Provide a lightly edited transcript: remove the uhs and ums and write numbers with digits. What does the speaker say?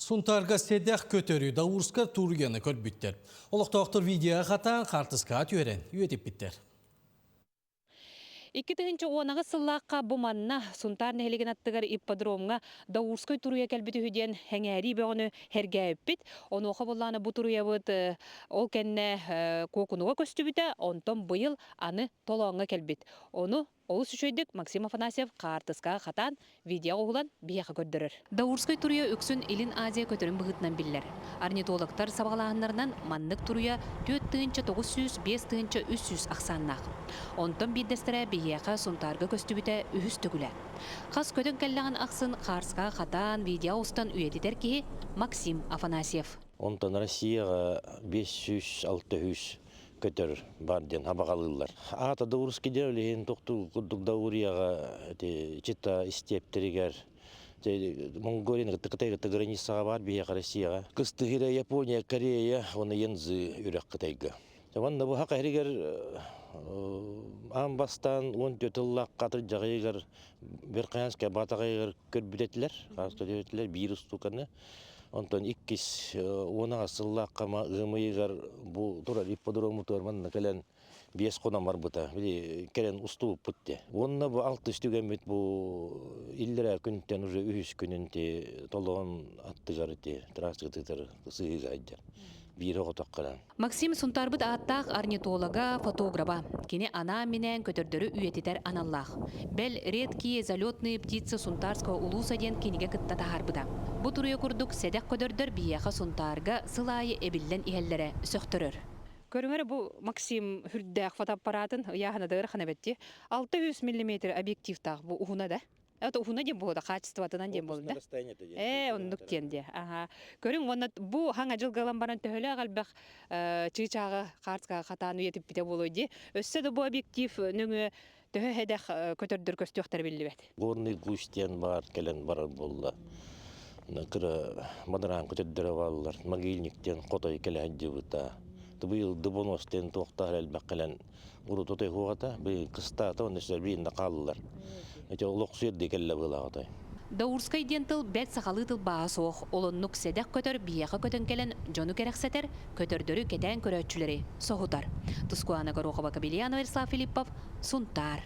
Сунтаарга сэдэх көтөрү Даурскай туруйаны көрбүттэр. Олохтоохтор видеоҕа хатаан хаартыскаҕа түһэрэн үйэтиппиттэр. 2018 сыллаахха бу манна Сунтаар нэһилигин аттыгар ипподромҥа Даурскай туруйа кэлбит үһү диэн сэҥээрии бөҕөнү сэргээбиппит. Онуоха буоллаҕына бу туруйабыт ол кэннэ Куокунуга көстүбүтэ, онтон быйыл аны Толооҥҥо кэлбит. Ону Олус үчүгэйдик Максим Афанасьев хаартыскаҕа хатаан, видеоҕа уһулан биһиэхэ көрдөрөр. Даурскай туруйа үксүн Илин Азия көтөрүн быһыытынан биллэр. Орнитологтар сабаҕалааһыннарынан маннык туруйа 4905 5300 ахсааннаах. Онтон биирдэстэрэ биһиэхэ Сунтаарга көстүбүтэ үһүс төгүлэ. Хас көтөн кэллэҕин ахсын хаартыскаҕа хатаан, видеоҕа устан үйэтитэр киһи Максим Афанасьев. Онтон Россияҕа 500-600 көтөр бар диэн абаҕалыыллар. Аата Даурский диэн илиһин тохтуу курдук Даурияҕа ити Чита истиэптэригэр Монголияны кытта Кытайга границаҕа баар биһиэхэ Россияҕа. Кыстыһыра Япония, Корея уонна Янзы үрэх Кытайга. Уонна бу хаха иһигэр аан бастаан 14 тыллаахха атырдьаҕыйыгар Верхоянскай Баатаҕайыгар көрбүт этилэр, этилэр биир устууканы. Онтон иккис уонаҕа сыллаахха ыам ыйыгар бу турар ипподромутугар манна кэлэн биэс хонон барбыта. Били кэлэн устубуппут де. Уонна бу алтыс түгэммит бу иллэрээ күнтэн уже үһүс күнүн ти толоон аттыгар ти трассага тытар сыһыыга айдьар. Биир оҕотох Максим Сунтаарбыт ааттаах орнитолога, фотограба. Кини анаан-минээн көтөрдөрү үйэтитэр аналлаах. Бэл, «Редкие залетные птицы Сунтарского улуса» диэн кинигэ кытта таһаарбыта. Бу туруйа курдук сэдэх көтөрдөр биһиэхэ Сунтаарга сыл аайы эбиллэн иһэллэрэ сөхтөрөр. Көрүҥэр бу Максим үрдээх фотоаппаратын ыйааһына да ыарахан эбит дии. 600 миллиметр объективтаах бу уһуна да. Это уһуна диэн буолуо да, качествотынан диэн буолла да. Ээ, оннук диэн диэ. Аха. Көрүҥ уонна бу хаҥа дьылгалан баран төһөлөөх элбэх чыычааҕы хаартыскаҕа хатаан үйэтиппитэ буолуой дии. Өссө да бу объектив нөҥүө төһө сэдэх көтөрдөр көстүөхтэрэ биллибэт. Горный гусь диэн баар кэлэн барар буолла. Кыра бадараан көтөрдөрө бааллар. Могильник диэн хотой кэлэ сылдьыбыта. Быйыл дыбонос диэн туохтаах элбэх кэлэн урут отой хуоҕата, быйыл кыстаата уонна сэрбиин да хааллылар. Ити олохсуйар дии кэллэ быылаах отой. Даурскай диэн тыл бэрт сахалыы тылбааһа суох, ол оннук сэдэх көтөр биһиэхэ көтөн кэлэн дьону кэрэхсэтэр, көтөрдөрү кэтээн көрөөччүлэри соһутар. Тускуана Горохова, Кабельянова, Ярослав Филиппов, Сунтаар.